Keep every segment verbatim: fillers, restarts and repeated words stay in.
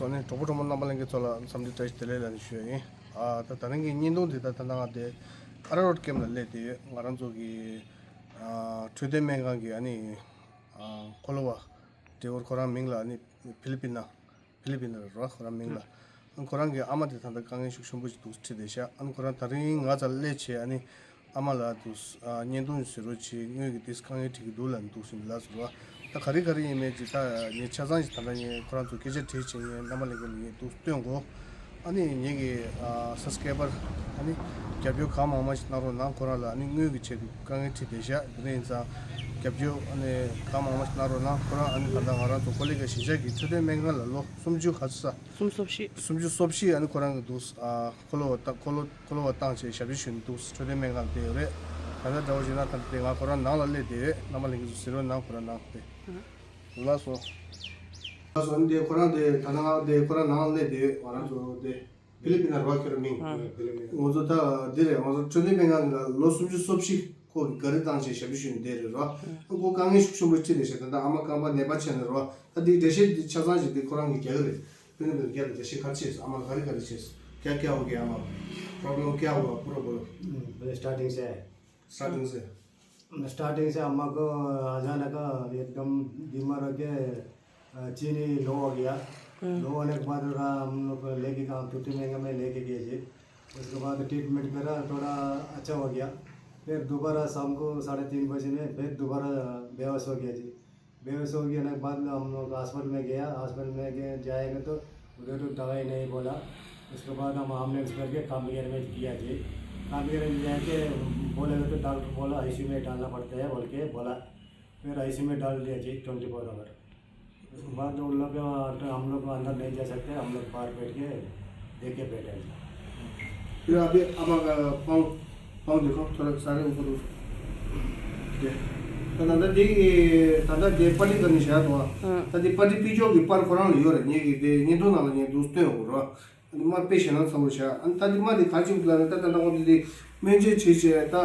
ཨ་ནི་གྲོགས་པོ་གྲོགས་མོ་རྣམ་པ་ལྷན་རྒྱས་ཚོ་ལ་འཚམས་འདྲི་བཀྲ་ཤིས་བདེ་ལེགས་ལབ་ནས་ཞུ་ཡ་ཡིན། ཨ་ད་ད་རིང་གི་བརྙན་ཐུང་འདི་ད་ད་ནང་དེ་ཨ་ར་རོ་ཊི་ཀེམ་ལ་སླེབས་བསྡད་ཡོད། ང་རང་ཚོ་གི་ཨ་འཕྲོད་བསྟེན་སྨན་ཁང་གི་ཨ་ནི་ཨ་འཁོར་ལོ་བ་ཌེ་ཝོར་ཁོ་རང་མིང་ལ་ཨ་ནི་ཕི་ལི་པིན་ན་ཕི་ལི་པིན་ན་རེད་རོ། ཁོ་རང་མིང་ལ། ཨ་ཁོ་རང་གི་ཨ་མ་དེ་ད་ལྟ་དཀའ་ངལ་ཤུགས་ཆེན་པོ་ཞིག་འདུག་ཁྲིད་བསྡད་ཤག་ཨ་ཁོ་རང་ད་རིང་ང་ཚོ་སླེབས་བྱས་ཨ་ནི་ཨ་མ་ལ་འདུག་ཨ་བརྙན་ཐུང་ཟེར་རོ་ཆེ་དངོས་ཀྱི་དེ་དཀའ་ངལ་འཕྲད་ཀྱི་འདུག་ལབ་འདུག་ཟེར་ལབ་ཟེར་བ། ད་ག་རེ་ག་རེ་ཡིན་མིན་ཅིག་ད་ངས་ཆ་ཚང་ཞིག་ད་ལྟ་ངས་ཁོ་རང་ཚོ་སྐད་ཆ་དྲིས་བྱས་ངས་རྣམ་པ་ལྷན་རྒྱས་ལ་ངས་འདུག་སྟོན་གོ། ཨ་ནི་ངེད་ཀྱི་ཨ་སབ་སི་ཀེ་རའི་བར་ཨ་ནི་རྒྱབ་སྐྱོར་གང་མང་མང་ཞིག་གནང་རོགས་གནང་། ཁོ་རང་ལ་ཨ་ནི་དངུལ་གྱི་ཆེད་དུ་དཀའ་ངལ་འཕྲད་བསྡད་ཤག་དེ་འདྲ་ཡིན་ཙང་རྒྱབ་སྐྱོར་ཨ་ནི་གང་མང་མང་ཞིག་གནང་རོགས་གནང་། ཁོ་རང་ཨ་ནི་ད་ལྟ་ང་རང་ཚོ་ཀོ་ལི་གྷལ་གཞིས་ཆགས་ཀྱི་འཕྲོད་བསྟེན་སྨན་ཁང་ལ་ལོ་སུམ་ཅུ་ག་ཚོད་ས། སུམ་ཅུ་སོ་བཞི། སུམ་ཅུ་སོ་བཞི་ཨ་ནི་ཁོ་རང་གི་འདུག་ཨ་འཁོར་ལོ་བ་བཏང་འཁོར་ལོ་འཁོར་ལོ་བ་བཏང་བྱས་ཞབས་ཕྱི་ཞུ་ནས་འདུག་འཕྲོད་བསྟེན་སྨན་ཁང་དེ་ཡོད་རེད། ད་ལྟ་འདྲ་བོ་བྱས་ན་ད་ལྟ་དེ་ང་ཁོ་རང་ནང་ལ་སླེབས་བསྡད་ཡོད། རྣམ་པ་ལྷན་རྒྱས་ཚོ་གཟིགས་རོགས་གནང་། ཁོ་རང་ནང་དེ། ལགས་སོ། ལགས་སོ། ཨ་ནི་དེ་ཁོ་རང་དེ་ད་ལྟ་ང་དེ་ཁོ་རང་ནང་ལ་སླེབས་བསྡད་ཡོད། ང་རང་ཚོ་དེ་ཕི་ལི་པིན་ན་རོ། ཁྱོད་རང་མིང་། ཕི་ལི་པིན། ང་ཚོ་ད་འདི་རེད། ང་ཚོ་འཕྲོད་བསྟེན་སྨན་ཁང་གི་ལ་ལོ་སུམ་ཅུ་སོ་བཞི་ཁོ་གི་ག་རེ་བཏང་བྱས་ཞབས་ཕྱི་ཞུ་ནས་བསྡད་རེད་རོ། ཨ་ཁོ་དཀའ་ངལ་ཤུགས་ཆེན་པོ་འཕྲད་བསྡད་ཤག་ད་ལྟ་ཨ་མ་རྐང་པ་ནད་པ་ཆགས་ནས་རོ། ད་འདི་འགྲེལ་བཤད་འདི་ཆ་ཚང་ཞིག་འདི་ཁོ་རང་གིས་རྒྱག་གི་རེད། ཕི་ལི་པིན་རྒྱ་ལ་འགྲེལ་བཤད་ག་རེ་བྱས་སོང་། ཨ་མ་ག་རེ་ག་རེ་བྱས་སོང་། क्या क्या हो गया अम्मा को? प्रॉब्लम क्या हुआ, पूरा बोलो। हम्म, स्टार्टिंग से है। स्टार्टिंग से। स्टार्टिंग से अम्मा को अचानक एकदम बीमार होके, अ, चीनी लो हो गया। लो होने के बाद थोड़ा हम लोग लेके गए, तुर्ती महंगा में लेके गए थे। उसके बाद ट्रीटमेंट करा, थोड़ा अच्छा हो गया। फिर दोबारा शाम को साढ़े तीन बजे में फिर दोबारा बेहोश हो गया जी। बेहोश हो गया ना, बाद में हम लोग हॉस्पिटल में गया। हॉस्पिटल में गए, जाएगा तो उधर तो दवाई नहीं बोला। उसके बाद हम एम्बुलेंस करके कामगेर में किया जी। कामगेर में जाके बोलेगा तो डॉक्टर बोला, आईसीयू में डालना पड़ता है बोल के बोला। फिर आईसीयू में डाल दिया जी, ट्वेंटी फोर आवर। उसके बाद उन लोग, हम लोग अंदर नहीं जा सकते, हम लोग बाहर बैठ के देख के बैठे हैं। फिर अभी अब पाँव, पाँव देखो, थोड़ा सारे ऊपर उठ। ད་ད་ལྟ་འདི་གི་ད་ལྟ་འདི་པ་ཏི་ག་ནས་བཞག་འདུག་ཨ། ད་འདི་པ་ཏི་པི་ཅོག་གི་པར་ཁོ་རང་ལ་ཡོད་རེད། ངེད་ཀྱི་དེ་བརྙན་ཐུང་ནང་ལ་ངས་འདུག་སྟོན་འོང་རོགས། ཨ་ནི་མ་དཔེ་ཞེ་ན་ཚ་བོ་བྱ། ཨ་ནི་ད་འདི་མ་འདི་ག་ཅིག་ལ་ནི་ད་ད་ལྟ་འོ་འདི་འདི་སྨན་བཅོས་བྱེད་བྱེད་ད་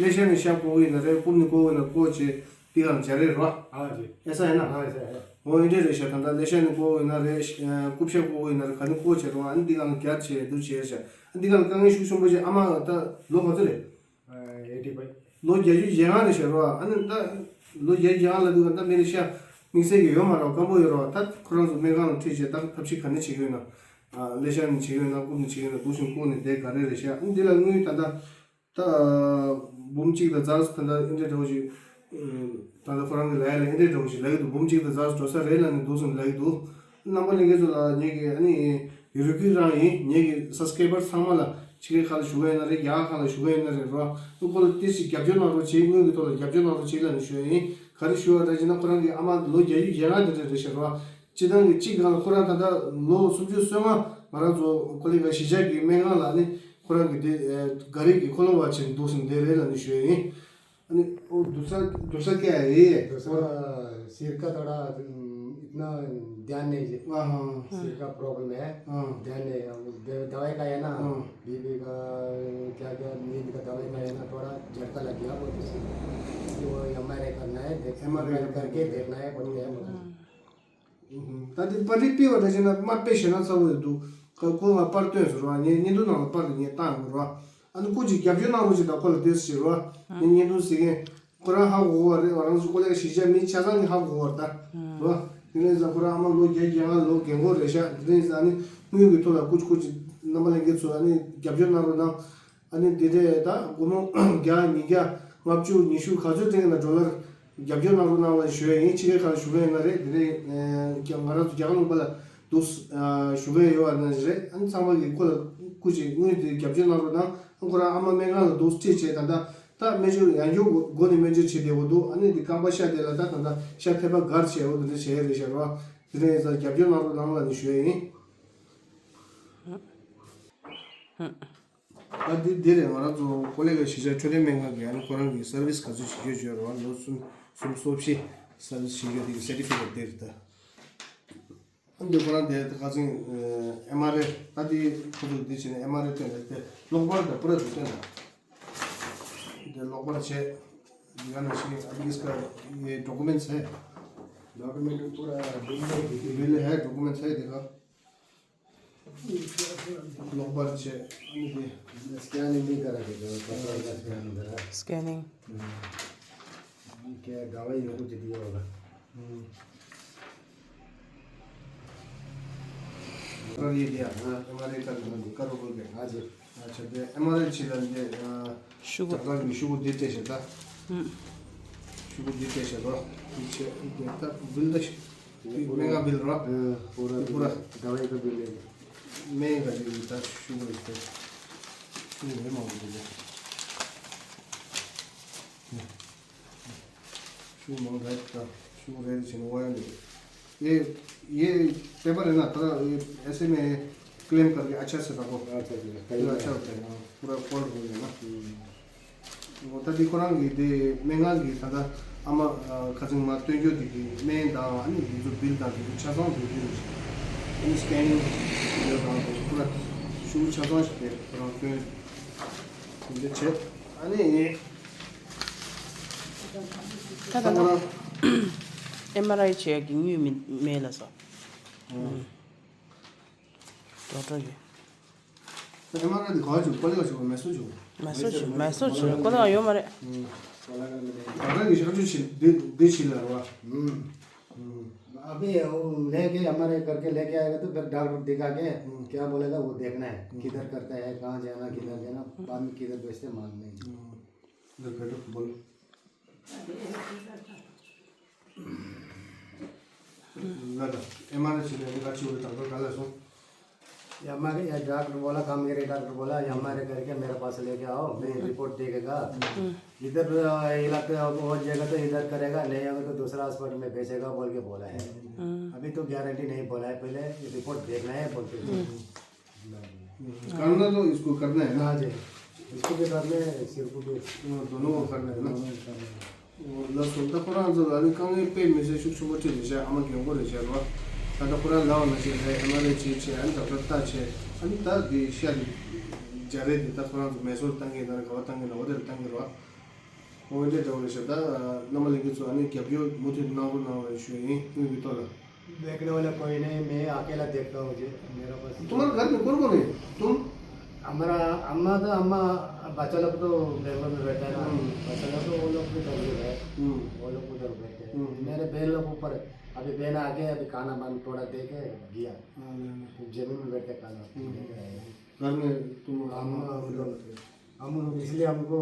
ལེ་ཤ་ནས་ཤ་བཀོག་གི་ཡིན་ན་རེད། རྐུབ་ནས་བཀོག་གི་ཡིན་ན་བཀོག་བྱེད་འདི་གང་བྱ་རེད་རོ། ཨ་ཅེ། ཨེ་ས་ཡིན་ན། ཨ་ཨེ་ས་ཨེ། འོ་འདི་འདྲས་རེད་ཤག་ད་ལྟ་ལེ་ཤ་ནས་བཀོག་གི་ཡིན་ན་རེད། རྐུབ་ཤ་བཀོག་གི་ཡིན་ན་རེད། ག་ནས་བཀོག་བྱེད་རོ། ཨ་ནི་འདི་གང་རྒྱ་བྱེད་འདུ་བྱེད་ཤག་ཨ་འདི་གང་དཀའ་ངལ་ཤུགས་ཆེན་པོ་བྱེད། ཨ་མ་ད་ལོ་ག་ཚོད་རེད། ཨེ་ཊི་ཕའིབ། ལོ་བརྒྱད་ཅུ་གྱ་ལྔ་རེད་ཤག་རོ། ཨ་ནི་ད་ལོ་བརྒྱད་ཅུ་གྱ་ལྔ་ལ་འདུག་ག་ད་མི་རེ་ཤ་དམིགས་བསལ་གྱི་ཡོད་མ་རེད། སྐམ་པོ་ཡོད་རོ། ད་ཁོ་རང་ཚོ་སྨན་ཁང་ལ་ཁྲིད་བྱས་ད་ཐབས་ཤེས་ག་ནས་བྱེད་ཀྱི་ཡོད་ན། ཨ་ལེ་ཤ་ནས་བྱེད་ཀྱི་ཡོད་ན་རྐུབ་ནས་བྱེད་ཀྱི་ཡོད་ན་འདུག་སེ་བཀོག་ནས་བསྡད་ག་རེ་རེད་ཤག་ཨ་ནི་འདི་ལ་དངུལ་ད་ལྟ་ད་འབུམ་གཅིག་དང་ཛ་ཟུར་ད་ལྟ་ཨེ་འདྲས་འདྲ་བོ་ཞིག་ད་ལྟ་ཁོ་རང་གི་ལ་ཡ་ལ་ཨེ་འདྲས་འདྲ་བོ་ཞིག་ལབ་ཀྱི་འདུག་འབུམ་གཅིག་དང་ཛ་ཟུར་འགྲོ་ས་རེད་ལབ་ནས་འདུག་སེ་ལབ་ཀྱི་འདུག་རྣམ་པ་ལྷན་རྒྱས་ཚོ་ལ་ངེད་ཀྱི་ཨ་ནི་རེ་སྐུལ་རང་ཡིན། ངེད་ཀྱི་སབ་སི་ཀེ་རའི་བར་ཚང་མ་ལ་ཕྱི་རྒྱལ་ཁག་ལ་བཞུགས་མཁན་ཡིན་ན་རེད། རྒྱ་གར་ཁག་ལ་བཞུགས་མཁན་ཡིན་ན་རེད་རོ། ཨ་ཁོ་ལ་ཏོག་ཙམ་རྒྱབ་སྐྱོར་གནང་རོགས་བྱེད། དངུལ་གྱི་ཐོག་ལ་རྒྱབ་སྐྱོར་གནང་རོགས་བྱེད་ལབ་ནས་ཞུ་ཡ་ཡིན། ག་རེ་ཞུ་བ་འདྲ་བྱས་ན་ཁོ་རང་གི་ཨ་མ་ལོ་བརྒྱད་ཅུ་གྱ་ལྔ་དེ་འདྲ་རེད་ཤག་རོ། སྤྱིར་བཏང་གི་གཅིག་སྒང་ལ་ཁོ་རང་ད་ལྟ་ལོ་སུམ་ཅུ་སོ་ལྔ་ང་རང་ཚོ་ཀོ་ལི་གྷལ་གཞིས་ཆགས་ཀྱི་སྨན་ཁང་ལ་ནི་ཁོ་རང་གི་དེ་ཨེ་ག་རེ་གི་འཁོར་ལོ་བ་བྱས་འདུག་སེ་བསྡད་རེད་ལབ་ནས་ཞུ་ཡ་ཡིན། ཨ་ནི་ཨོ་འདུག་ས་འདུག་ས་སྐད་ཡ་ཡིན། दूसरा सिर का थोड़ा, हम्म, इतना ध्यान नहीं जी। हाँ, हाँ। सिर का प्रॉब्लम है। हाँ। ध्यान नहीं है। वो दे-, दवाई खाया ना, हाँ। बीपी का, क्या क्या, नींद का दवाई खाया ना, थोड़ा झटका लग गया, वो तो सिर। तो वो एमआरआई करना है, देख-, एमआरआई एमआरआई करके करके। देखना है, बोलते हैं। ད་དེ་པར་རིས་ཕུལ་བ་འདྲ་བྱས་ན་མ་དཔེ་ཞེ་ན་ཚ་བོ་ཡོད་འདུག་ཁོ་ང་པར་སྟོན་ཟེར་བ། ངས་བརྙན་ཐུང་ནང་ལ་པར་དེ་ངས་བཏང་ཡོད་རོ། ཨ་ནི་སྐུ་མཁྱེན་རྒྱབ་སྐྱོར་གནང་རོགས་བྱེད་དང་། ཁོ་ལ་དེ་ཟེར་རོ། ངས་བརྙན་ཐུང་གཟིགས་མཁན་ཁོ་རང་ཧ་གོ་གི་རེད། ང་རང་ཚོ་ཀོ་ལི་གྷལ་གཞིས་ཆགས་མི་ཆ་ཚང་གིས་ཧ་གོ་གི་རེད་ད་རོ། དེ་ནས་ཟ་ཁོ་རང་ཨ་མ་ལོ་བརྒྱད་ཅུ་གྱ་ལྔ་ལོ་རྒན་གོག་རེད་ཤག་དེ་ནས་ཟ་ཨ་ནི་དངུལ་གྱི་ཐོག་ལ་སྐུ་མཁྱེན་སྐུ་མཁྱེན་རྣམ་པ་ལྷན་རྒྱས་ཚོ་ཨ་ནི་རྒྱབ་སྐྱོར་གནང་རོགས་གནང་། ཨ་ནི་དེ་འདྲས་ད་སྒོར་མོ་བརྒྱ་ཉིས་བརྒྱ་ལྔ་བཅུ་ཉི་ཤུ་ག་ཚོད་སྟེང་ལ་ཌོ་ལར་རྒྱབ་སྐྱོར་གནང་རོགས་གནང་ལ་ཞུ་ཡ་ཡིན། ཕྱི་རྒྱལ་ཁག་ལ་བཞུགས་མཁན་ཡིན་ན་རེད། དེ་ནས་ང་རང་ཚོ་རྒྱ་གར་ལུང་པ་ལ་འདུག་བཞུགས་མཁན་ཡོད་པ་ན་རེད། ཨ་ནི་ཚང་མ་གིས་ཁོ་ལ་སྐུ་མཁྱེན་དངུལ་དེ་རྒྱབ་སྐྱོར་གནང་རོགས་གནང་། ཁོ་རང་ཨ་མ་སྨན་ཁང་ལ་འདུག་སེ་ཁྲིད་བྱས་ད་ལྟ་ད་སྨན་བཅོས་ཡང་བསྐྱར་སྒོ་ནས་སྨན་བཅོས་བྱེད་བསྡད་ཡོད་འདུག་ཨ་ནི་དེ་རྐང་པ་ཤ་དེ་ལ་ད་ད་ལྟ་ཤ་ཐེབས་པ་བསྒར་བྱས་འོ་དེ་འདྲ་བྱས་རེད་ཤག་རོ། དེ་ནས་ཡིན་ཙང་རྒྱབ་སྐྱོར་གནང་རོགས་གནང་ལབ་ནས་ཞུ་ཡ་ཡིན། ད་འདི་འདི་རེད། ང་རང་ཚོ་ཀོ་ལི་གྷལ་གཞིས་ཆགས་འཕྲོད་བསྟེན་སྨན་ཁང་གི་ཨ་ནི་ཁོ་རང་གི་སར་བིས་ག་ཚོད་བྱེད་རྒྱུ་བརྗོད་རོགས། ལོ་གསུམ་གསུམ་སོ་བཞི་སར་བིས་བྱེད་རྒྱུ་དེ་གི་སེར་ཊི་ཕི་ཀེཊ་དེ་རེད་ད། ཨ་འདི་ཁོ་རང་དེ་ད་ག་ཚོད་ཨེམ་ཨར་ཨེ་ད་དེ་ཁོ་ཚོ་འདི་བྱས་ནས་ཨེམ་ཨར་ཨེ་སྟོན་རེད་དེ། གློག་པར་དང་པུ་ར་དེ་སྟོན་དང་། དེ་གློག་པར་བྱས། ཡང་ན་ཞིག་ཨ་ཏི་ཀིས་ཀ་ཡེ་ཌོ་ཀུ་མེན་ཊི་སི་ཧེ། ཌོ་ཀུ་མེན་ཊི་པུ་ར་བིལ་ཧེ། བིལ་ཧེ། ཌོ་ཀུ་མེན་ཊི་སི་ཧེ་དེ་ག་ལོག་པར་བྱས། ཨ་ནི་དེ། स्कैनिंग नहीं करा के जो पता लगा स्कैन करा। स्कैनिंग। हम्म। क्या दवाई में कुछ दिया होगा। हम्म। और ये दिया, हाँ, एमआरआई कर, करो बोल के। हाँ जी। अच्छा, दे, एमआरआई छिला दे, अ, शुगर। तब तक शुगर देते से था। हम्म। शुगर देते से था। पीछे ये था, बिल दे। ये पूरा महंगा बिल रहा। हाँ, पूरा ये पूरा। दवाई का बिल है। महंगा बिल था, शुगर इस पे। शुगर है, महंगा बिल है। शुगर महंगा है, तो शुगर है, तो चलो, वो है नहीं। ये, ये पेपर है ना, थोड़ा ये ऐसे में क्लेम करके अच्छा से रखो। अच्छा, अच्छा, फिर अच्छा होता है, हाँ, पूरा कोल्ड हो जाएगा। हम्म। འོ་ད་འདི་ཁོ་རང་གི་དེ་སྨན་ཁང་གི་ད་ལྟ་ཨ་མ་ཨ་ཁ་ཚིག་མ་སྟོན་རྒྱུ་དེ་གི་སྨན་དང་ཨ་ནི་དེ་ཚོ་བིལ་དང་དེ་ཚོ་ཆ་ཚང་དེ་དེ་རེད། ཨ་ནི་སི་ཀེ་ནིང་དེ་དང་དེ་ཚོ་ཁོ་རང་ཤུགས་ཆ་ཚང་ཞིག་དེ་ཁོ་རང་སྟོན་དེ་འདྲ་བྱེད། ཨ་ནི་ད་ད་ད་ཁོ་རང་ཨེམ་ཨར་ཨའི་བྱེད་ཡག་གི་དངུལ་མི་མེད་ལ་སོ། ཨང་། འགྲོ་འགྲོ་ཡོད། ཨེམ་ཨར་ཨའི་དེ་ག་བ་བྱུང་། ཀོ་ལི་ག་བྱུང་། མེ་སོར་བྱུང་། མེ་སོར་བྱུང་། མེ་སོར་བྱུང་། ཀོ་ལི་ག་ཡོད་མ་རེད། ཨུམ། ད་ལྟ་གི་ཤག་ཆུ་ཆེ་འདི་འདི་ཆེ་ལ་རེད་བ། ཨུམ། ཨུམ། अभी वो लेके एमआरआई करके लेके आएगा तो फिर डॉक्टर दिखा के क्या बोलेगा, वो देखना है। किधर करता है, कहाँ जाना, किधर जाना, बाद में किधर भेजते, मालूम नहीं। हाँ। इधर बैठो, बोलो। ལ་ད་ཨེམ་ཨར་ཨའི་བྱས་ནས་ཨ་ནི་ག་ཅི་འོ་ད་ལྟ་ག་ལ་སོང་། एमआरआई, डॉक्टर बोला, काम करे, डॉक्टर बोला, एमआरआई करके मेरे पास लेके आओ, मैं रिपोर्ट देखेगा। इधर, अ, इलाज हो जाएगा तो इधर करेगा, नहीं होगा तो दूसरा हॉस्पिटल में भेजेगा बोल के बोला है। अभी तो गारंटी नहीं बोला है, पहले रिपोर्ट देखना है बोल के। करना तो इसको करना है ना। हाँ जी, इसको भी करना है, सिर को भी। हाँ, दोनों को करना है ना। दोनों को करना है। ལགས་སོ། ད་ཁོ་རང་ཚོ་ལ་ནི་དཀའ་ངལ་དཔེ་མི་སྲིད་ཤུགས་ཆེན་པོ་འཕྲད་རེད་ཤག་ཨ་མ་རྒན་གོག་རེད་ཤག་རོ། ད་ལྟ་ཁོ་རང་ལབ་པ་ནང་བཞིན་རེད། ཨེམ་ཨར་ཨའི་བྱས་བྱས། ཨ་ནི་ཌོག་ཊར་ལྟ་བྱས། ཨ་ནི་ད་དེ་ཤ་དེ་སྦྱར་རས་དེ་ད་ཁོ་རང་ཚོ་མེ་སོར་བཏང་གི་ཡིན་ན་རེད། ག་པར་བཏང་གི་ཡིན་ན་འོ་དེ་ལ་བཏང་གི་རོ། འོ་དེ་འདྲ་བོ་རེད་ཤག་ད་རྣམ་པ་ལྷན་རྒྱས་ཚོ་ཨ་ནི་རྒྱབ་སྐྱོར་མུ་མཐུད་གནང་རོགས་གནང་ལ་ཞུ་ཡིན། དངུལ་གྱི་ཐོག་ལ། देखने वाला कोई नहीं, मैं अकेला देखता हूँ जी, मेरा पास। तुम्हारे घर में कौन कौन है? तुम? हमारा अम्मा तो, अम्मा, बच्चा लोग तो बेंगलोर में बैठा है ना। हम्म। बच्चा लोग तो वो लोग भी उधर ही है। हम्म। वो लोग उधर बैठे हैं। हम्म। मेरे बहन लोग ऊपर है। अभी बहन आके अभी खाना बन थोड़ा दे के गया। हाँ, हाँ, हाँ। तो जमीन में बैठ के खाना हम्म। दे के आया। घर में तुम अम्मा अम्मा उधर उधर बैठे। हम, इसलिए हमको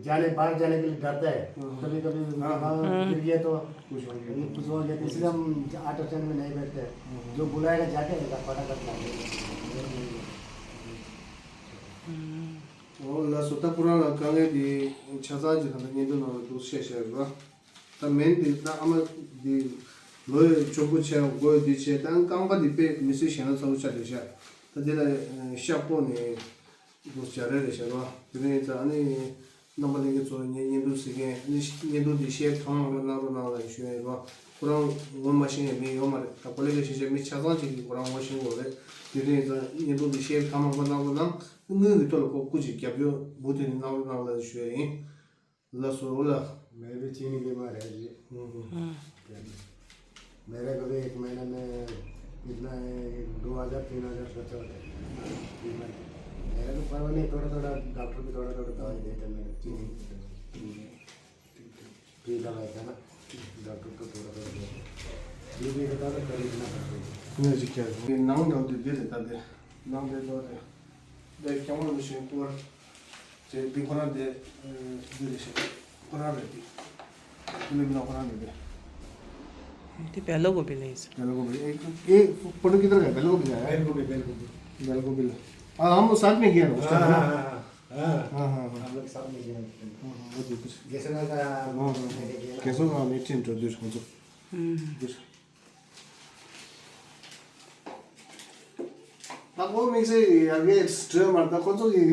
जाने, बाहर जाने के लिए डरता है। हम्म। कभी-कभी हाँ। वहाँ हम्म। गिर गया तो कुछ हो गया। कुछ हो गया तो इसलिए हम ऑटो स्टैंड में नहीं बैठते। हम्म। जो बुलाएगा जाके फटाफट ला देंगे। ཨོ་ལགས་སོ། ད་ཁོ་རང་ལ་དཀའ་ངལ་དེ་ཆ་ཚང་ཅིག་ད་ལྟ་བརྙན་ཐུང་ནང་ལ་འདུག་བཤད་བཤད་རོགས། ད་སྨན་འདི་ད་ཨ་མ་འདི་ལོ་ཡི་གཅོག་པོ་བྱས། མགོ་ཡི་འདི་བྱས། ད་རྐང་པ་འདི་དཔེ་མི་སྲིད་ཞེད་སྣང་ཚ་པོ་ཆགས་བསྡད་ཤག་ད་འདི་ལ་ཤ་ཕོག་ནས་འདུག་སྦྱར་རས་རེད་ཤག་རོ། དེ་རིང་ད་ཨ་ནི་རྣམ་པ་ལྷན་རྒྱས་ཚོ་ངའི་བརྙན་ཐུང་གཟིགས་མཁན། ཨ་ནི་བརྙན་ཐུང་འདི་ཤེར་གང་མང་པོ་གནང་རོགས་གནང་ལ་ཞུ་ཡ་ཡིན་རོ། ཁོ་རང་ངོ་མ་ཤེས་མཁན་མི་ཡོད་མ་རེད། ད་གོ་ལེ་ག་ཤེས་བྱས་མི་ཆ་ཚང་གཅིག་གིས་ཁོ་རང་ངོ་ཤེས་དགོས་རེད། དེ་རིང་ད་བརྙན་ཐུང་འདི་ཤེར་གང་མང་པོ་གནང་རོགས་གནང་། དངུལ་གྱི་ཐོག་ལ་ཁོ་སྐུ་མཁྱེན་རྒྱབ་སྐྱོར་མུ་མཐུད་ནས་གནང་རོགས་གནང་ལ་ཞུ་ཡ་ཡིན། ལགས་སོ་ལགས། मैं भी चीनी बीमार है जी। हम्म। मेरे को भी एक महीने में कितना है, दो हज़ार, तीन हज़ार खर्चा होता है। बीमार। मेरे को परवाह नहीं, थोड़ा थोड़ा डॉक्टर भी थोड़ा थोड़ा दवाई देते हैं मेरे को, चीनी। फ्री दवाई था ना, डॉक्टर को थोड़ा थोड़ा देते हैं। बीपी का था तो खरीदना पड़ता है। ངས་ཅིག་བརྒྱབ། ནང་འགྲོ་དུས་འདི་རེད། ད་འདི་ནང་འདི་འགྲོ་དུས། འདི་རྐྱང་པ་ལུ་ཞིག་སྐོར། དེ་འདི་ཁོ་རང་དེ་འདི་རེད་ཤག་ཁོ་རང་རེད་དེ། འདི་ལས་མི་ན་ཁོ་རང་རེད་དེ། འདི་बेल गोभी ལ་ཡིན། बेल गोभी। ए, ए, फोटो किधर का है? बेल गोभी का है? बेल गोभी, बेल गोभी। बेल गोभी ला। हाँ, हम लोग साथ में गए ना उस टाइम ना। हाँ, हाँ, हाँ। हाँ, हाँ, हाँ। हम लोग साथ में गए ना उस टाइम। हाँ, हाँ, वो तो कुछ। जैसे ना का हाँ, हाँ। लेके गया ना। कैसे का हम एक इंट्रोड्यूस हो तो। हम्म। कुछ। ད་ཁོ་དམིགས་བསལ་ཡར་རྒྱས་སྤྲོད་མ་རེད། ད་ཁོ་ཚོ་གི་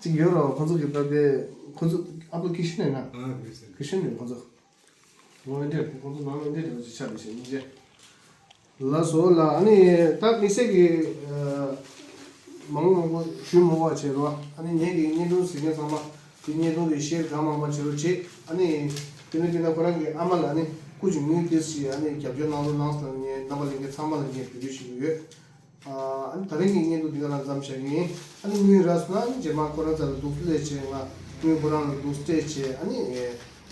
ཅིག་ཡོད་རོ། ཁོ་ཚོ་གི་ད་དེ་ཁོ་ཚོ་ཨ་ཕོ་ཀི་ཤན་ཡོད་ན། ཨ་ཀི་ཤན། ཀི་ཤན་ཡོད་ཁོ་ཚོ། ལོ་འདི་འདྲ་ཁོ་ཚོ་ནང་ལ་འདི་འདྲ་ཅིག་ཆགས་པའི་ཕྱིར་སྙིང་རྗེ། ལགས་སོ་ལགས། ཨ་ནི་ད་དམིགས་བསལ་གི་ཨ་མང་མང་པོ་ཞུ་མི་དགོས་པ་བྱས་རོ། ཨ་ནི་ངེད་ཀྱི་བརྙན་ཐུང་གཟིགས་མཁན་ཚང་མ། དེ་བརྙན་ཐུང་དེ་ཤེར་གང་མང་མང་བྱེད་རོགས་བྱེད། ཨ་ནི་དེ་ནས་དེ་ནས་ཁོ་རང་གི་ཨ་མ་ལ་ཨ་ནི་སྐུ་མཁྱེན་དངུལ་ཏོག་ཙམ་ཨ་ནི་རྒྱབ་སྐྱོར་གནང་རོགས་གནང་ཟེར་ནས་ངས་རྣམ་པ་ལྷན་རྒྱས་ཚང་མ་ལ་ངས་འབོད་སྐུལ་ཞུ་གི་ཡོད། ཨ་ནི་ད་རིང་གི་བརྙན་ཐུང་འདི་ག་ལ་མཚམས་བཞག་གི་ཡིན། ཨ་ནི་དངུལ་རག་སོང་ན་ཨ་ནི་རྗེས་མ་ཁོ་རང་ཚོ་ལ་འདུག་སླེབས་བྱས། ང་དངུལ་ཁོ་རང་ལ་འདུག་སྤྲད་བྱས། ཨ་ནི་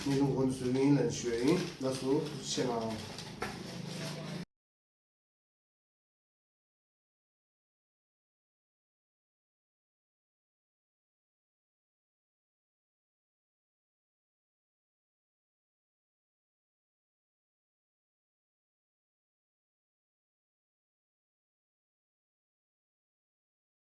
བརྙན་ཐུང་གོང་དུ་བཟོ་གི་ཡིན་ལབ་ཞུ་ཡ་ཡིན། ལགས་སོ། ཐུགས་རྗེ་ཆེ་གནང་།